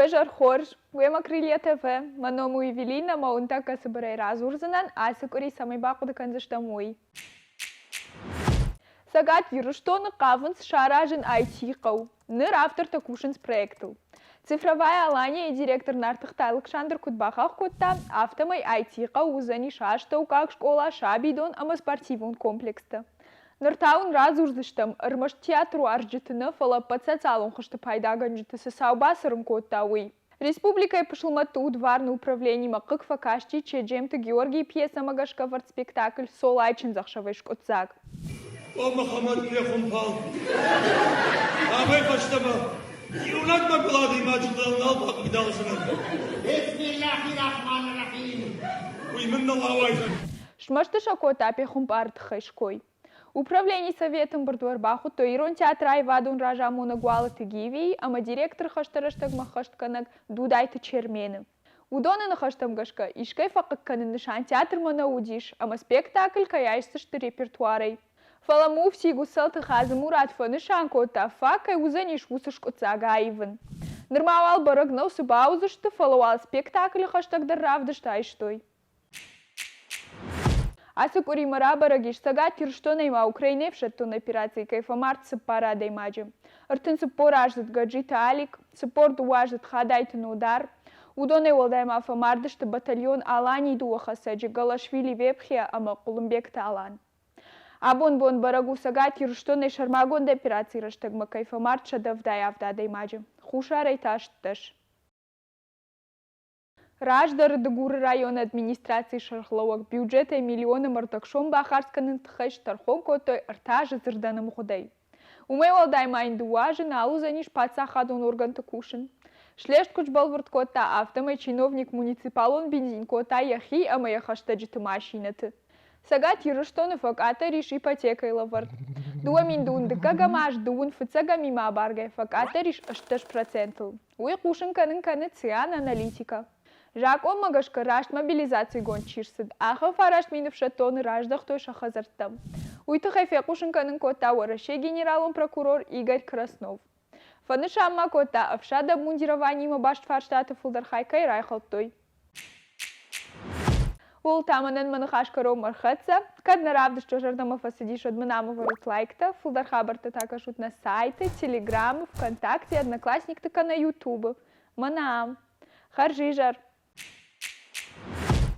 Уе зӕр хорз, уемӕ Крылья ТВ. Мӕ ном у Евелина ӕмӕ уын тӕккӕ цыбырӕй радзурдзынӕн, ацы къуыри цӕмӕй бахъуыды кӕндзыстӕм, уый. Цӕгат Ирыстоны хъавынц саразын IT-хъӕу. Ныр автортӕ кусынц проектыл. Цифровая Алания-йы директор Нартыхты Алыксандр куыд бахахх кодта, афтӕмӕй IT-хъӕу уыдзӕнис астӕуккаг скъола, сабидон ӕмӕ спортивон комплекстӕ. Ныр та уын радзурдзыстӕм, ӕрмӕст театруарзджыты нӕ, фӕлӕ ӕппӕт социалон хызты пайдагӕнджыты цы цау бацырын кодта, уый. Республикӕйы пысылмӕтты удварны управленимӕ хъыг фӕкасти Чеджемты Георгийы пьесӕмӕ гӕсгӕ ӕвӕрд спектакль «Цолайы чындзӕхсӕв-ӕй скъуыддзаг. О, Мӕхӕмӕт пехуымпар, амӕй фӕстӕмӕ иунӕг мӕгуыр адӕймаджы дӕр нал бахъыгдардзынӕн. Уый мын нал ауайдзӕн. Смӕсты сӕ кодта пехуымпары тыххӕй ской. Управленийы советы ӕмбырды ӕрбахуыдтой Ирон театры аивадон разамонӕг Уалыты Гивийы ӕмӕ директоры хӕстӕ рӕстӕгмӕ ӕххӕстгӕнӕг Дудайты Чермены. Уыдоны ныхӕстӕм гӕсгӕ, искӕй фӕхъыг кӕнын нысан театрмӕ нӕ уыдис ӕмӕ спектакль кӕй айсдзысты репертуарӕй. Фӕлӕ муфти Гуыцӕлты Хадзымурат фӕнысан кодта, фаг кӕй уыдзӕнис уыцы скъуыддзаг аивын. Нырма уал бӕрӕг нӕу, цы бауыдзысты, фӕлӕ уал спектаклы хӕстӕгдӕр равдыст айстой. Ацы къуыримӕ рабӕрӕг ис, Цӕгат Ирыстонӕй ма Украинӕйы ӕфсӕддон операцийы кӕй фӕмард цыппар адӕймаджы. 34-аздзыд Гаджиты Алик, 42-аздзыд Хадайты Нодар. Уыдонӕй уӕлдай ма фӕмард сты батальон Алани-йы дыууӕ хӕцӕджы Галашвили Вепхия ӕмӕ Хъуылымбегты Алан. Абон бон бӕрӕг у Цӕгат Ирыстонӕй сӕрмагонд операцийы рӕстӕгмӕ кӕй фӕмард 177 адӕймаджы, Хуссарӕй та 18. Раздӕры Дыгуры районы администрацийы сӕргълӕууӕг бюджетӕй миллион ӕмӕ ӕрдӕг сом бахардз кӕныны тыххӕй стӕрхон кодтой ӕртӕ азы дзырдӕн ӕмгъуыдӕй. Уымӕй уӕлдай ма йын дыууӕ азы нал уыдзӕнис паддзахадон органты кусын. Слест куыд сбӕлвырд кодта, афтӕмӕй чиновник муниципалон бензин кодта йӕхи ӕмӕ йӕ хӕстӕджыты машинӕты. Цӕгат Ирыстоны фӕкъаддӕр ис ипотекӕйы лӕвӕрд. 2000 дыккӕгӕм аз дыууын фыццӕгӕмимӕ абаргӕ фӕкъаддӕр ис 18 процентыл. Уый хъусын кӕнын кӕны ЦИАН Аналитика. Закъонмӕ гӕсгӕ раст мобилизацигонд чи рцыд, ахӕм 9000 ӕфсӕддоны раздӕхтой сӕ хӕдзӕрттӕм. Уый тыххӕй фехъусын кӕнын кодта Уӕрӕсейы генералон прокурор Игорь Краснов. Фӕнысан ма кодта, ӕфсады обмундированиимӕ баст фарстаты фылдӕр хай кӕй райхӕлдтой. Ууыл та мӕнӕн мӕ ныхас кӕронмӕ ӕрхӕццӕ. Кӕд нӕ равдыст уӕ зӕрдӕмӕ фӕцыдис, уӕд мын ам ӕвӕрут лайктӕ, фылдӕр хабӕрттӕ та кӕсут нӕ сайты, Телеграмы, ВКонтакте, Одноклассникты кӕнӕ Ютубы. Мӕнӕ ам. Хӕрзизӕр!